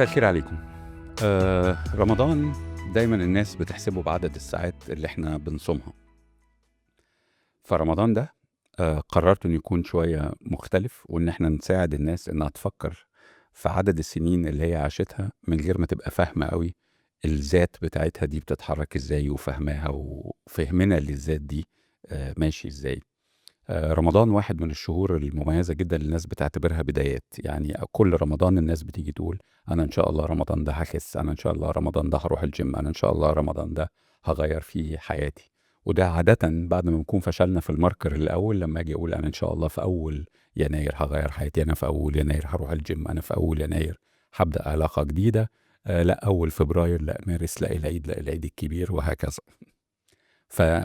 مساء الخير عليكم. رمضان دايما الناس بتحسبه بعدد الساعات اللي احنا بنصومها، فرمضان ده قررت انه يكون شوية مختلف، وان احنا نساعد الناس انها تفكر في عدد السنين اللي هي عاشتها من غير ما تبقى فاهمة قوي الذات بتاعتها دي بتتحرك ازاي، وفهماها وفهمنا للذات دي ماشي ازاي. رمضان واحد من الشهور المميزة جدا اللي الناس بتعتبرها بدايات. يعني كل رمضان الناس بتيجي تقول أنا إن شاء الله رمضان ده هخس، أنا إن شاء الله رمضان ده هروح الجيم، أنا إن شاء الله رمضان ده هغير فيه حياتي. وده عادة بعد ما بنكون فشلنا في ال marker الأول، لما أجي أقول أنا إن شاء الله في أول يناير هغير حياتي، أنا في أول يناير هروح الجيم، أنا في أول يناير هبدأ علاقة جديدة، لا أول فبراير، لا مارس، لا العيد، لا العيد الكبير، وهكذا.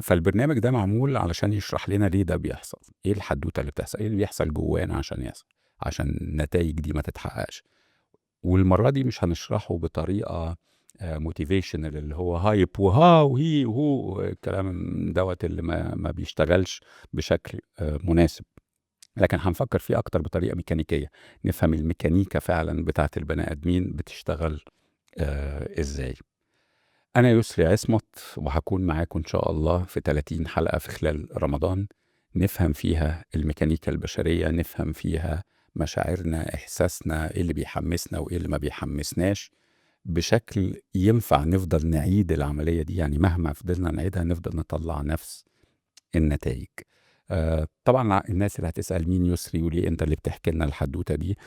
فالبرنامج ده معمول علشان يشرح لنا ليه ده بيحصل، ايه الحدوتة اللي بتحصل، ايه اللي بيحصل جوانا عشان يحصل، عشان النتائج دي ما تتحققش. والمرة دي مش هنشرحه بطريقة motivational اللي هو hype وها وهي وهو الكلام دوت اللي ما بيشتغلش بشكل مناسب، لكن هنفكر فيه اكتر بطريقة ميكانيكية، نفهم الميكانيكا فعلا بتاعت البني ادمين بتشتغل ازاي. أنا يسري عصمت، وهكون معاكم إن شاء الله في 30 حلقة في خلال رمضان، نفهم فيها الميكانيكا البشرية، نفهم فيها مشاعرنا، إحساسنا، إيه اللي بيحمسنا وإيه اللي ما بيحمسناش، بشكل ينفع نفضل نعيد العملية دي. يعني مهما فضلنا نعيدها نفضل نطلع نفس النتائج. طبعا الناس اللي هتسأل مين يسري وليه انت اللي بتحكي لنا الحدوتة دي،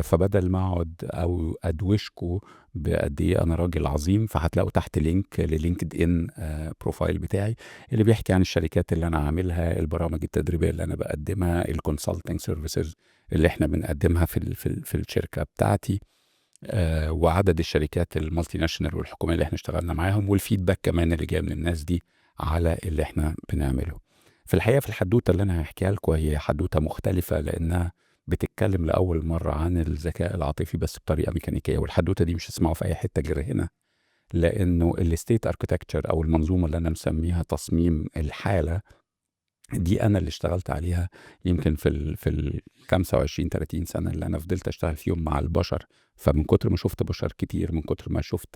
فبدل ما اقعد او ادوشكو بقد ايه انا راجل عظيم، فهتلاقوا تحت link ل LinkedIn profile بتاعي اللي بيحكي عن الشركات اللي انا عاملها، البرامج التدريبية اللي انا بقدمها، ال consulting services اللي احنا بنقدمها في الشركة بتاعتي، وعدد الشركات ال multinational والحكوميه اللي احنا اشتغلنا معاهم، وال feedback كمان اللي جاي من الناس دي على اللي احنا بنعمله. في الحقيقة في الحدوتة اللي أنا هحكيها لكم هي حدوتة مختلفة، لأنها بتتكلم لأول مرة عن الذكاء العاطفي بس بطريقة ميكانيكية، والحدوتة دي مش هتسمعوها في أي حتة غير هنا، لأنه ال state architecture أو المنظومة اللي أنا مسميها تصميم الحالة دي أنا اللي اشتغلت عليها يمكن في ال 25 30 سنة اللي أنا فضلت أشتغل فيهم مع البشر. فمن كتر ما شفت بشر كتير، من كتر ما شفت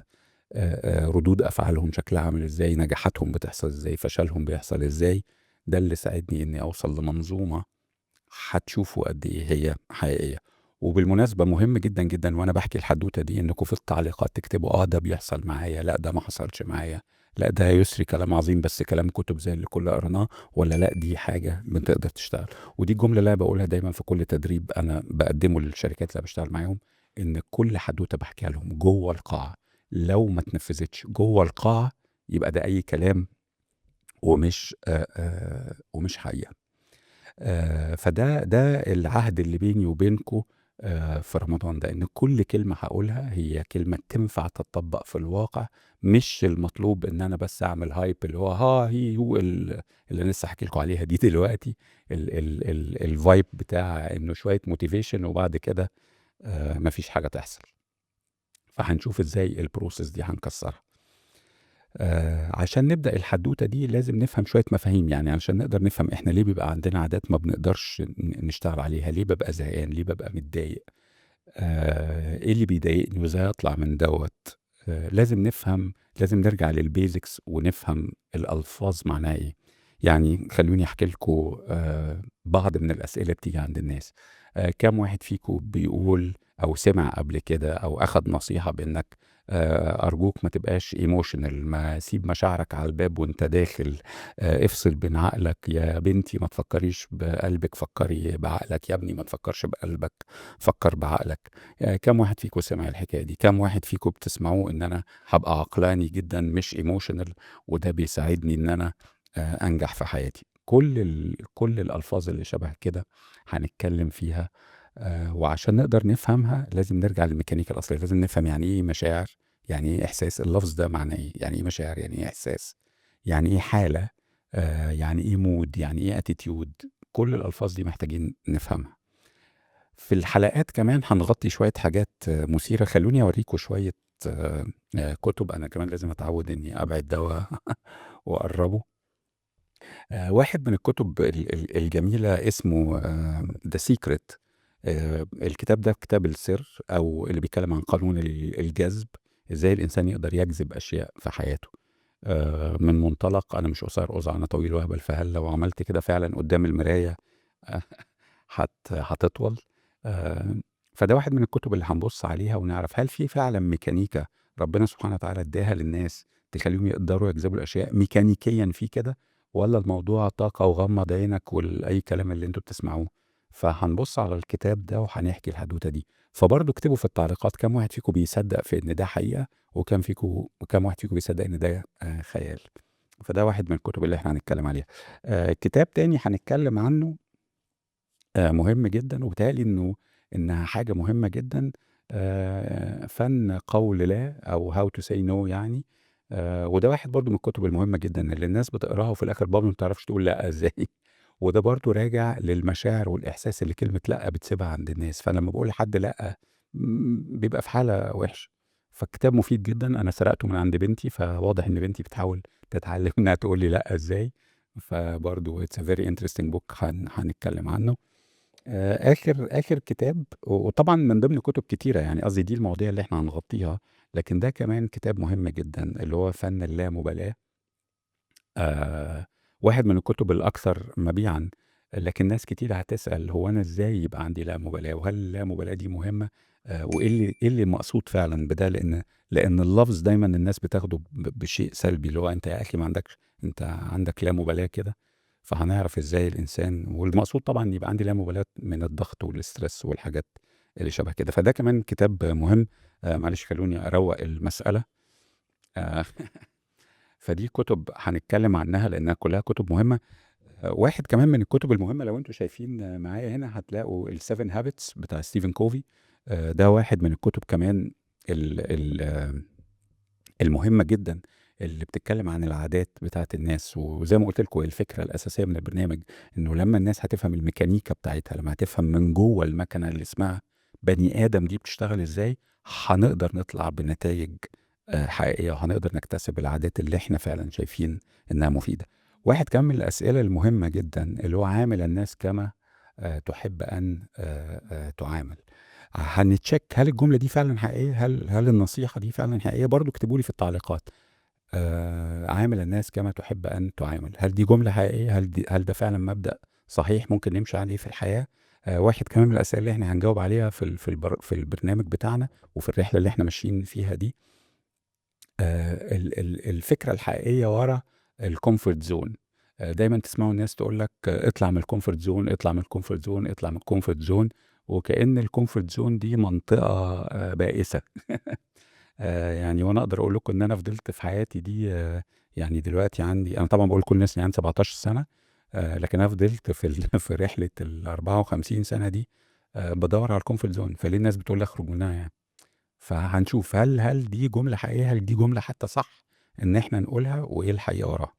ردود أفعالهم شكلها عامل إزاي، نجاحاتهم بتحصل إزاي، فشلهم بيحصل إزاي، ده اللي ساعدني إني أوصل لمنظومة هتشوفوا قد إيه هي حقيقية. وبالمناسبة مهم جدا جدا وأنا بحكي الحدوتة دي إنكم في التعليقات تكتبوا ده بيحصل معايا، لا ده ما حصلش معايا، لا ده يسري كلام عظيم بس كلام كتب زي اللي كل قريناه، ولا لا دي حاجة بتقدر تشتغل. ودي الجملة اللي أنا بقولها دايما في كل تدريب أنا بقدمه للشركات اللي بشتغل معاهم، إن كل حدوتة بحكيها لهم جوه القاعة لو ما اتنفذتش جوه القاعة يبقى ده أي كلام ومش حقيقة. فده العهد اللي بيني وبينكم في رمضان ده، إن كل كلمة هقولها هي كلمة تنفع تتطبق في الواقع، مش المطلوب إن أنا بس أعمل hype اللي هو ها هي هو اللي أنا لسه هحكي لكم عليها دي دلوقتي، ال vibe بتاع إنه شوية motivation وبعد كده مفيش حاجة تحصل. فهنشوف إزاي ال process دي هنكسرها. عشان نبدأ الحدوتة دي لازم نفهم شوية مفاهيم، يعني عشان نقدر نفهم إحنا ليه بيبقى عندنا عادات ما بنقدرش نشتغل عليها، ليه ببقى زهقان، ليه ببقى متضايق، إيه اللي بيضايقني وإزاي أطلع من دوت. لازم نفهم، لازم نرجع لل basics ونفهم الألفاظ معناها إيه. يعني خلوني أحكي لكم بعض من الأسئلة اللي بتيجي عند الناس. كم واحد فيكم بيقول أو سمع قبل كده أو أخد نصيحة بإنك أرجوك ما تبقاش emotional، ما سيب مشاعرك على الباب وانت داخل، افصل بين عقلك، يا بنتي ما تفكريش بقلبك فكري بعقلك، يا ابني ما تفكرش بقلبك فكر بعقلك. كم واحد فيكم سمع الحكاية دي؟ كم واحد فيكم بتسمعوه ان انا هبقى عقلاني جدا مش emotional وده بيساعدني ان انا انجح في حياتي؟ كل الالفاظ اللي شبه كده هنتكلم فيها، وعشان نقدر نفهمها لازم نرجع للميكانيكا الأصلية، لازم نفهم يعني إيه مشاعر، يعني إيه إحساس، اللفظ ده معناه إيه، يعني إيه مشاعر، يعني إيه إحساس، يعني إيه حالة، يعني إيه mood، يعني إيه attitude. كل الألفاظ دي محتاجين نفهمها. في الحلقات كمان هنغطي شوية حاجات مثيرة. خلوني أوريكم شوية كتب. أنا كمان لازم أتعود إني أبعد ده وأقربه. واحد من الكتب الجميلة اسمه The Secret. الكتاب ده كتاب السر، أو اللي بيتكلم عن قانون الجذب، إزاي الإنسان يقدر يجذب أشياء في حياته من منطلق أنا مش قصير قزع، أنا طويل وأهبل، فهل لو عملت كده فعلا قدام المراية هتطول؟ فده واحد من الكتب اللي هنبص عليها ونعرف هل في فعلا ميكانيكا ربنا سبحانه وتعالى اداها للناس تخليهم يقدروا يجذبوا الأشياء ميكانيكيا في كده، ولا الموضوع طاقة وغمض عينك والأي كلام اللي انتوا بتسمعوه. فهنبص على الكتاب ده وهنحكي الحدوتة دي. فبرضه اكتبوا في التعليقات كم واحد فيكم بيصدق في ان ده حقيقة، وكم واحد فيكم بيصدق ان ده خيال. فده واحد من الكتب اللي احنا هنتكلم عليها. كتاب تاني هنتكلم عنه مهم جدا، وبالتالي انها حاجة مهمة جدا، فن قول لا، او how to say no يعني. وده واحد برضو من الكتب المهمة جدا اللي الناس بتقراها وفي الآخر برضو ما بتعرفش تقول لا ازاي. وده برضو راجع للمشاعر والإحساس اللي كلمة لا بتسيبها عند الناس. فلما بقول لحد لا بيبقى في حالة وحشة. فالكتاب مفيد جدا، أنا سرقته من عند بنتي، فواضح إن بنتي بتحاول تتعلم إنها تقول لي لا ازاي. فبرضو it's a very interesting book هنتكلم عنه. آخر كتاب، وطبعا من ضمن كتب كتيرة، يعني قصدي دي المواضيع اللي احنا هنغطيها، لكن ده كمان كتاب مهم جدا اللي هو فن اللامبالاة. واحد من الكتب الأكثر مبيعا، لكن ناس كتير هتسأل هو أنا إزاي يبقى عندي لا مبالاة، وهل اللامبالاة دي مهمة، وإيه اللي مقصود فعلا بده؟ لأن اللفظ دايما الناس بتاخده بشيء سلبي، اللي هو أنت يا أخي ما عندكش، أنت عندك لا مبالاة كده. فهنعرف إزاي الإنسان، والمقصود طبعا يبقى عندي لا مبالاة من الضغط وال stress والحاجات اللي شبه كده. فده كمان كتاب مهم. معلش خلوني أروق المسألة. فدي كتب هنتكلم عنها لأنها كلها كتب مهمة. واحد كمان من الكتب المهمة لو انتوا شايفين معايا هنا هتلاقوا ال Seven Habits بتاع ستيفن كوفي. ده واحد من الكتب كمان المهمة جدا اللي بتتكلم عن العادات بتاعت الناس. وزي ما قلت لكم الفكرة الأساسية من البرنامج إنه لما الناس هتفهم الميكانيكا بتاعتها، لما هتفهم من جوه المكنة اللي اسمها بني آدم دي بتشتغل إزاي، هنقدر نطلع بنتائج حقيقية، وهنقدر نكتسب العادات اللي احنا فعلا شايفين إنها مفيدة. واحد كمان من الأسئلة المهمة جدا اللي هو عامل الناس كما تحب أن تعامل. هنتشيك هل الجملة دي فعلا حقيقية، هل النصيحة دي فعلا حقيقية؟ برضو اكتبوا لي في التعليقات. عامل الناس كما تحب أن تعامل، هل دي جملة حقيقية؟ هل ده فعلا مبدأ صحيح ممكن نمشي عليه في الحياة؟ واحد كمان من الأسئلة اللي احنا هنجاوب عليها في البرنامج بتاعنا وفي الرحلة اللي احنا ماشيين فيها دي، الفكرة الحقيقية ورا ال comfort zone. دايما تسمعوا الناس تقول لك، اطلع من ال comfort zone، اطلع من ال comfort zone، اطلع من ال comfort zone، وكأن ال comfort zone دي منطقة بائسة. وانا اقدر اقول لكم ان انا فضلت في حياتي دي، يعني دلوقتي عندي، انا طبعا بقول لكل الناس اني عندي 17 سنة، لكن انا فضلت في رحلة ال 54 سنة دي، بدور على ال comfort zone. فليه الناس بتقول لي اخرج منها يعني؟ فهنشوف هل دي جملة حقيقية، هل دي جملة حتى صح ان احنا نقولها، وايه الحقيقة وراها.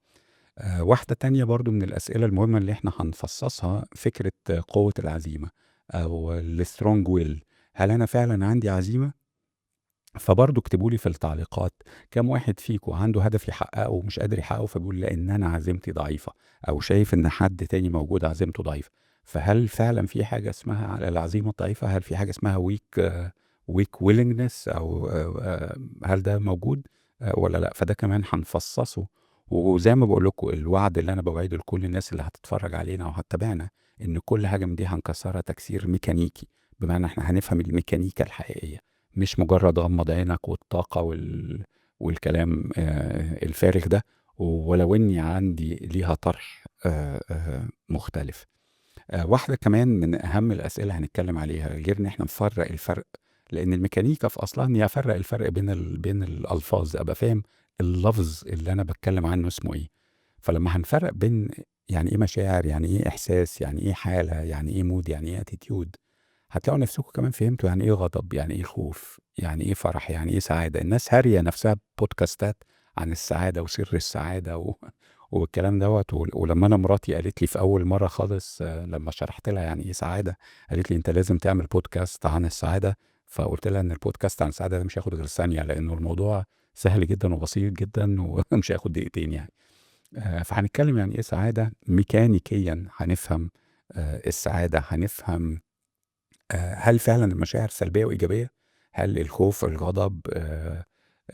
واحدة تانية برضو من الأسئلة المهمة اللي احنا هنفصصها، فكرة قوة العزيمة أو ال strong will. هل أنا فعلا عندي عزيمة؟ فبرضو اكتبوا لي في التعليقات كم واحد فيكم عنده هدف يحققه ومش قادر يحققه، فبيقول لأن أنا عزيمتي ضعيفة، أو شايف إن حد تاني موجود عزيمته ضعيفة. فهل فعلا في حاجة اسمها على العزيمة الضعيفة؟ هل في حاجة اسمها weak willingness، أو، هل ده موجود، ولا لا؟ فده كمان هنفصصه. وزي ما بقول لكم الوعد اللي أنا بوعده لكل الناس اللي هتتفرج علينا وهتتابعنا، إن كل حاجة من دي هنكسرها تكسير ميكانيكي، بمعنى إحنا هنفهم الميكانيكا الحقيقية، مش مجرد غمض عينك والطاقة والكلام الفارغ ده، ولو إني عندي ليها طرح مختلف. واحدة كمان من أهم الأسئلة هنتكلم عليها، غير إن إحنا نفرق الفرق، لأن الميكانيكا في أصلها إني أفرق الفرق بين الألفاظ، أبقى فاهم اللفظ اللي أنا بتكلم عنه اسمه إيه. فلما هنفرق بين يعني إيه مشاعر، يعني إيه إحساس، يعني إيه حالة، يعني إيه mood، يعني إيه attitude، هتلاقوا نفسكم كمان فهمتوا يعني إيه غضب، يعني إيه خوف، يعني إيه فرح، يعني إيه سعادة. الناس هارية نفسها بودكاستات عن السعادة وسر السعادة والكلام دوت. ولما أنا مراتي قالت لي في أول مرة خالص، لما شرحت لها يعني إيه سعادة، قالت لي أنت لازم تعمل بودكاست عن السعادة. فقلت لها إن البودكاست عن السعادة ده مش هياخد غير ثانية، لأنه الموضوع سهل جدا وبسيط جدا ومش هياخد دقيقتين. فهنتكلم يعني إيه سعادة ميكانيكيا، هنفهم السعادة، هنفهم هل فعلًا المشاعر سلبية وإيجابية؟ هل الخوف، الغضب،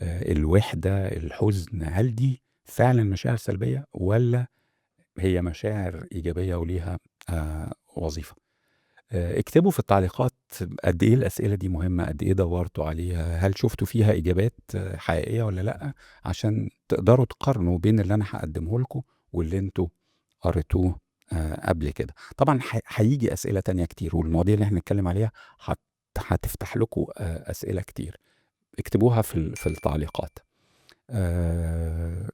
الوحدة، الحزن، هل دي فعلًا مشاعر سلبية والّا هي مشاعر إيجابية وليها وظيفة؟ اكتبوا في التعليقات قد إيه الأسئلة دي مهمة، قد إيه دورتوا عليها، هل شفتوا فيها إجابات حقيقية والّا لأ؟ عشان تقدروا تقارنوا بين اللي أنا هاقدمه لكم واللي أنتم قريتوه قبل كده. طبعًا هييجي أسئلة تانية كتير، والمواضيع اللي إحنا هنتكلم عليها هتفتح لكم أسئلة كتير. اكتبوها في التعليقات.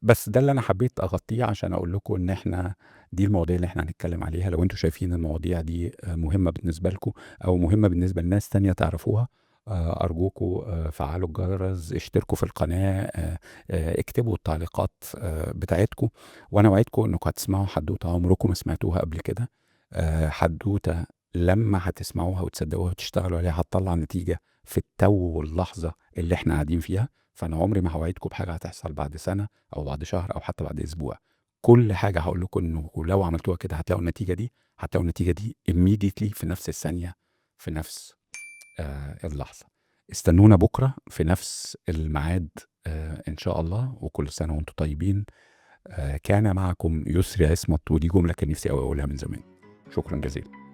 بس ده اللي أنا حبيت أغطيه عشان أقول لكم إن إحنا دي المواضيع اللي إحنا هنتكلم عليها. لو أنتم شايفين المواضيع دي مهمة بالنسبة لكم أو مهمة بالنسبة لناس تانية تعرفوها، أرجوكم، فعلوا الجرس، اشتركوا في القناة، اكتبوا التعليقات بتاعتكم، وأنا وعدكم إنكم هتسمعوا حدوتة عمركم ما سمعتوها قبل كده. حدوتة لما هتسمعوها وتصدقوها وتشتغلوا عليها هتطلع نتيجة في التو واللحظة اللي إحنا قاعدين فيها. فأنا عمري ما هوعدكم بحاجة هتحصل بعد سنة أو بعد شهر أو حتى بعد أسبوع. كل حاجة هقول لكم إنه لو عملتوها كده هتلاقوا النتيجة دي، هتلاقوا النتيجة دي immediately في نفس الثانية، في نفس اللحظة. استنونا بكرة في نفس الميعاد، إن شاء الله، وكل سنة وأنتم طيبين. كان معكم يسري عصمت، ودي جملة كان نفسي أوي أقولها من زمان. شكرا جزيلا.